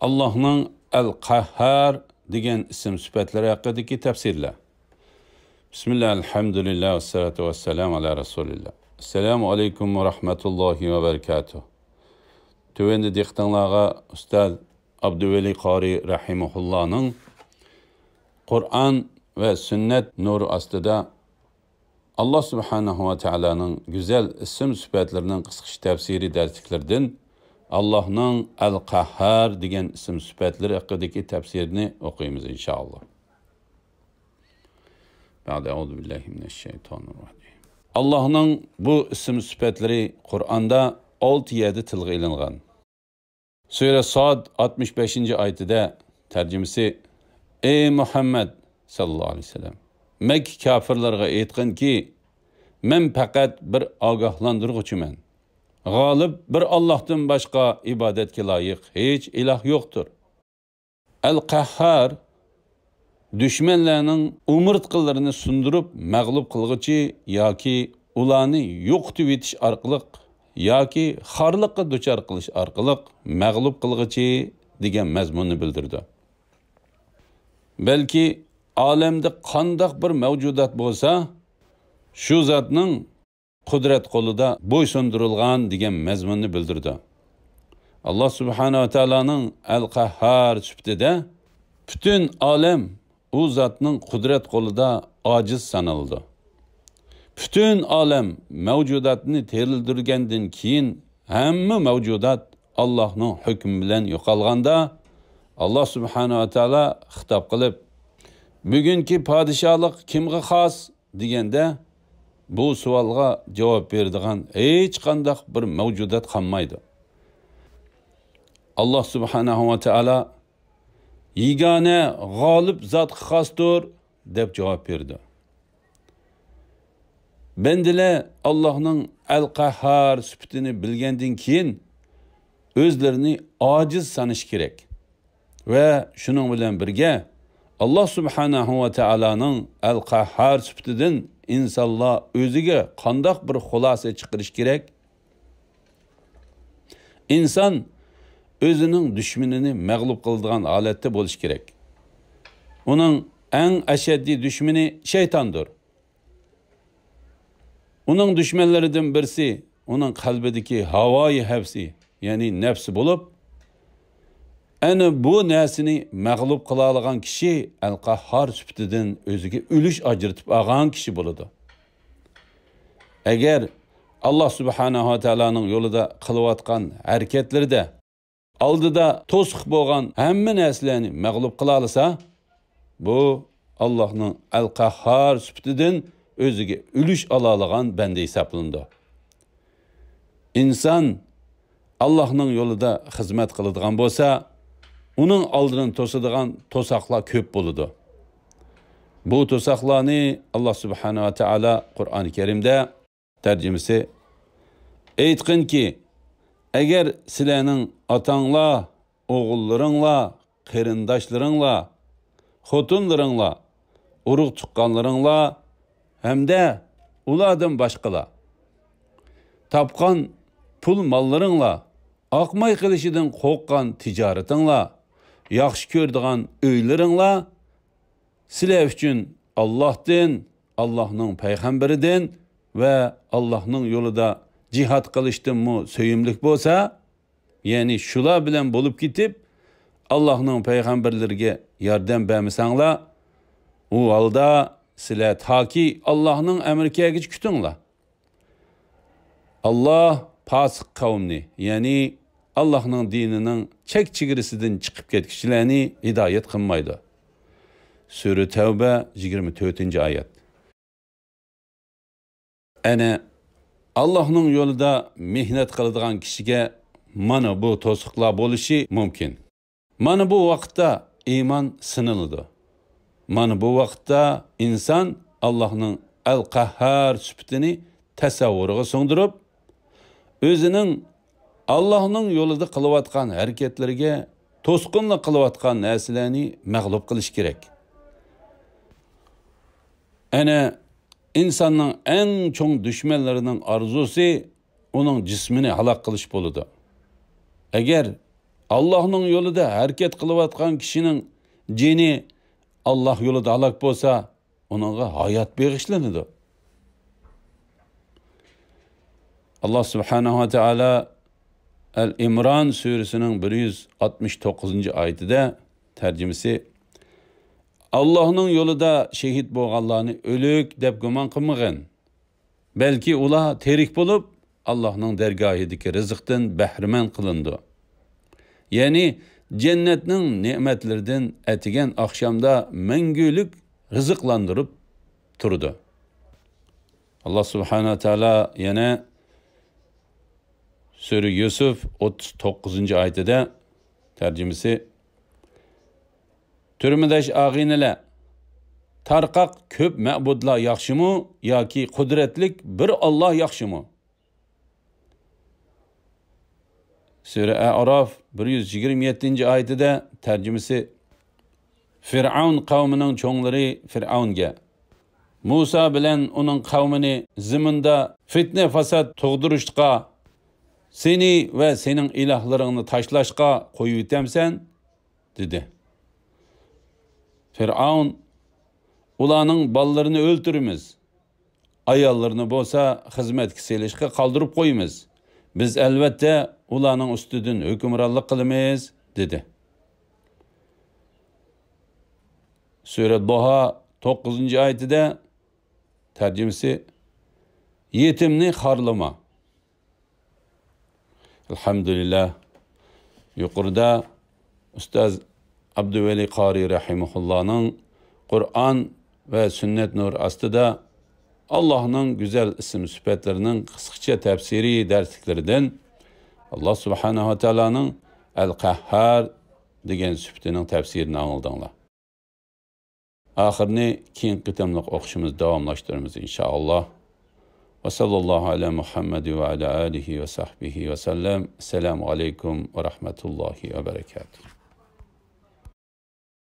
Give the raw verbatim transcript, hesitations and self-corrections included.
ئاللاھنىڭ ئەل-قەھھار دېگەن ئىسىم سۈپەتلىرى ھەققىدىكى تەپسىرلەر. بىسمىللا، ئەلھەمدۇلىللا، ۋەسسالاتۇ ۋەسسالامۇ ئالا رەسۇلىللا. ئەسسالامۇ ئەلەيكۇم ۋە رەھمەتۇللاھى ۋە بەرىكاتۇھ. تۆۋەندە دىققىتىڭلارغا ئۇستاز ئابدۇۋەلى قارى رەھىمەھۇللانىڭ قۇرئان ۋە سۈننەت نۇرى ئاستىدا ئاللا سۇبھانەھۇ ۋە تائالانىڭ گۈزەل ئىسىم سۈپەتلىرىنىڭ قىسقىچە تەپسىرى دەرسلىكلىرىدىن ئاللاھنىڭ ئەل-قەھھار دېگەن ئىسىم سۈپەتلىرى ھەققىدىكى تەپسىرىنى ئوقۇيمىز، ئىنشائاللا. بەئدە، ئەئۇزۇ بىللاھى مىنەششەيتانىر راجىم. ئاللاھنىڭ بۇ ئىسىم سۈپەتلىرى قۇرئاندا ئالتە يەردە تىلغا ئېلىنغان. سۈرە ساد ئاتمىش بەشىنچى ئايىتىدە، تەرجىمىسى: ئەي مۇھەممەد ساللاللاھۇ ئەلەيھى ۋەسەللەم، مەككە كاپىرلارغا ئېيتقىنكى، مەن پەقەت بىر ئاگاھلاندۇرغۇچىمەن. غالىب بىر ئاللاھتىن باشقا ئىبادەتكە لايىق ھېچ ئىلاھ يوقتۇر. ئەل-قەھھار دۈشمەنلەرنىڭ ئومۇرتقىلىرىنى سۇندۇرۇپ مەغلۇپ قىلغۇچى ياكى ئۇلارنى يوقىتىۋېتىش ئارقىلىق ياكى خارلىققا دۇچار قىلىش ئارقىلىق مەغلۇپ قىلغۇچى دېگەن مەزمۇننى بىلدۈرىدۇ. بەلكى ئالەمدە قانداق بىر مەۋجۇدات بولسا، شۇ زاتنىڭ قۇدرەت قولىدا بويسۇندۇرۇلغان دېگەن مەزمۇننى بىلدۈرىدۇ. ئاللا سۇبھانەھۇ ۋە تائالانىڭ ئەل-قەھھار سۈپىتىدە پۈتۈن ئالەم ئۇ زاتنىڭ قۇدرەت قولىدا ئاجىز سانىلىدۇ. پۈتۈن ئالەم مەۋجۇداتنى تىرىلدۈرگەندىن كېيىن، ھەممە مەۋجۇدات ئاللاھنىڭ ھۆكمى بىلەن يوقالغاندا، ئاللا سۇبھانەھۇ ۋە تائالا خىتاب قىلىپ، بۈگۈنكى پادىشاھلىق كىمغا خاس؟ دېگەندە، بۇ سوئالغا جاۋاب بېرىدىغان ھېچقانداق بىر مەۋجۇدات قالمايدۇ. ئاللا سۇبھانەھۇ ۋە تائالا يېگانە غالىب زاتقا خاستۇر، دەپ جاۋاب بېرىدۇ. بەندىلەر ئاللاھنىڭ ئەل-قەھھار سۈپىتىنى بىلگەندىن كېيىن، ئۆزلىرىنى ئاجىز سانىشى كېرەك. ۋە شۇنىڭ بىلەن بىرگە، ئاللا سۇبھانەھۇ ۋە تائالانىڭ ئەل-قەھھار سۈپىتىدىن ئىنسانلار ئۆزىگە قانداق بىر خۇلاسە چىقىرىشى كېرەك؟ ئىنسان ئۆزىنىڭ دۈشمىنىنى مەغلۇپ قىلىدىغان ھالەتتە بولۇشى كېرەك. ئۇنىڭ ئەڭ ئەشەددىي دۈشمىنى شەيتاندۇر. ئۇنىڭ دۈشمەنلىرىدىن بىرسى ئۇنىڭ قەلبىدىكى ھاۋايى ھەۋسى، يەنى نەپسى بولۇپ، ئەنە بۇ نەرسىنى مەغلۇپ قىلالىغان كىشى ئەل-قەھھار سۈپىتىدىن ئۆزىگە ئۈلۈش ئاجرىتىپ ئالغان كىشى بولىدۇ. ئەگەر ئاللا سۇبھانەھۇ ۋە تائالانىڭ يولىدا قىلىۋاتقان ھەرىكەتلىرىدە ئالدىدا توسۇق بولغان ھەممە نەرسىلەرنى مەغلۇپ قىلالىسا، بۇ ئاللاھنىڭ ئەل-قەھھار سۈپىتىدىن ئۆزىگە ئۈلۈش ئالالىغان بەندە ھېسابلىنىدۇ. ئىنسان ئاللاھنىڭ يولىدا خىزمەت قىلىدىغان بولسا، ئۇنىڭ ئالدىنى توسىدىغان توساقلار كۆپ بولىدۇ. بۇ توساقلارنى ئاللا سۇبھانەھۇ ۋە تائالا قۇرئانى كەرىمدە، تەرجىمىسى: ئېيتقىنكى، ئەگەر سىلەرنىڭ ئاتاڭلار، ئوغۇللىرىڭلار، قېرىنداشلىرىڭلار، خوتۇنلىرىڭلار، ئۇرۇق-تۇغقانلىرىڭلار ھەمدە ئۇلاردىن باشقىلار، تاپقان پۇل-ماللىرىڭلار، ئاقماي قېلىشىدىن قورققان تىجارىتىڭلار، ياخشى كۆرىدىغان ئۆيلىرىڭلار سىلەر ئۈچۈن ئاللاھتىن، ئاللاھنىڭ پەيغەمبىرىدىن ۋە ئاللاھنىڭ يولىدا جىھاد قىلىشتىنمۇ سۆيۈملۈك بولسا، يەنى شۇلار بىلەن بولۇپ كېتىپ، ئاللاھنىڭ پەيغەمبەرلىرىگە ياردەم بەرمىسەڭلار، ئۇ ھالدا سىلەر تاكى ئاللاھنىڭ ئەمرى كەلگۈچە كۈتۈڭلار. ئاللاھ پاسىق قەۋمنى، يەنى ئاللاھنىڭ دىنىنىڭ چەك-چېگرىسىدىن چىقىپ كەتكۈچىلەرنى ھىدايەت قىلمايدۇ. سۈرە تەۋبە، يىگىرمە تۆتىنچى ئايەت. ئەنە، ئاللاھنىڭ يولىدا مېھنەت قىلىدىغان كىشىگە مانا بۇ توسۇقلار بولۇشى مۇمكىن. مانا بۇ ۋاقىتتا ئىمان سىنىلىدۇ. مانا بۇ ۋاقىتتا ئىنسان ئاللاھنىڭ ئەل-قەھھار سۈپىتىنى تەسەۋۋۇرىغا سىڭدۈرۈپ، ئۆزىنىڭ ئاللاھنىڭ يولىدا قىلىۋاتقان ھەرىكەتلىرىگە توسقۇنلۇق قىلىۋاتقان نەرسىلەرنى مەغلۇپ قىلىش كېرەك. ئەنە، ئىنساننىڭ ئەڭ چوڭ دۈشمەنلىرىنىڭ ئارزۇسى ئۇنىڭ جىسمىنى ھالاك قىلىش بولىدۇ. ئەگەر ئاللاھنىڭ يولىدا ھەرىكەت قىلىۋاتقان كىشىنىڭ جېنى ئاللاھ يولىدا ھالاك بولسا، ئۇنىڭغا ھايات بېغىشلىنىدۇ. ئاللاھ سۇبھانەھۇ ۋە تائالا ئەل ئىمران سۈرىسىنىڭ بىر يۈز ئاتمىش توققۇزىنچى ئايىتىدە، تەرجىمىسى، ئاللاھنىڭ يولىدا شېھىت بولغانلارنى ئۆلۈك دەپ گۇمان قىلمىغىن. بەلكى ئۇلار تىرىك بولۇپ، ئاللاھنىڭ دەرگاھىدىكى رىزىقتىن بەھرىمەن قىلىنىدۇ. يەنى جەننەتنىڭ نېمەتلىرىدىن ئەتىگەن ئاخشامدا مەڭگۈلۈك رىزىقلاندۇرۇپ تۇرىدۇ. ئاللاھ سۇبھانەھۇ ۋە تائالا يەنە سۈرە يۈسۈف ئوتتۇز توققۇزىنچى ئايىتىدە، تەرجىمىسى، تۈرمىداش ئاغىنىلەر، تارقاق كۆپ مەبۇدلار ياخشىمۇ ياكى قۇدرەتلىك بىر ئاللاھ ياخشىمۇ؟ سۈرە ئەئراف بىر يۈز يىگىرمە يەتتىنچى ئايىتىدە، تەرجىمىسى، فىرئەۋن قەۋمىنىڭ چوڭلىرى فىرئەۋنگە، مۇسا بىلەن ئۇنىڭ قەۋمىنى زېمىندا فىتنە-فاساد تۇغدۇرۇشقا، سېنى ۋە سېنىڭ ئىلاھلىرىڭنى تاشلاشقا قويۇۋېتەمسەن؟ دېدى. فىرئەۋن، ئۇلارنىڭ بالىلىرىنى ئۆلتۈرىمىز، ئاياللىرىنى بولسا خىزمەتكە سېلىشقا قالدۇرۇپ قويىمىز. بىز، ئەلۋەتتە، ئۇلارنىڭ ئۈستىدىن ھۆكۈمرانلىق قىلىمىز، دېدى. سۈرە دوھا توققۇزىنچى ئايىتىدە، تەرجىمىسى، يېتىمنى خارلىما. ئەلھەمدۇلىللا، يۇقىرىدا ئۇستاز ئابدۇۋەلى قارى رەھىمەھۇللانىڭ قۇرئان ۋە سۈننەت نۇرى ئاستىدا ئاللاھنىڭ گۈزەل ئىسىم سۈپەتلىرىنىڭ قىسقىچە تەپسىرىي دەرسلىكلىرىدىن ئاللاھ سۇبھانەھۇ ۋە تائالانىڭ ئەل قەھھار دېگەن سۈپىتىنىڭ تەپسىرىنى ئاڭلىدىڭلار. ئاخىرىنى كېيىنكى قېتىملىق ئوقۇشىمىز داۋاملاشتۇرىمىز، ئىنشائاللاھ. ۋە ساللاللاھۇ ئەلە مۇھەممەد ۋە ئەلە ئالىھى ۋە سەھبىھى ۋە سەللەم. ئەسسالامۇ ئەلەيكۇم ۋە رەھمەتۇللاھى ۋە بەرەكاتۇھ.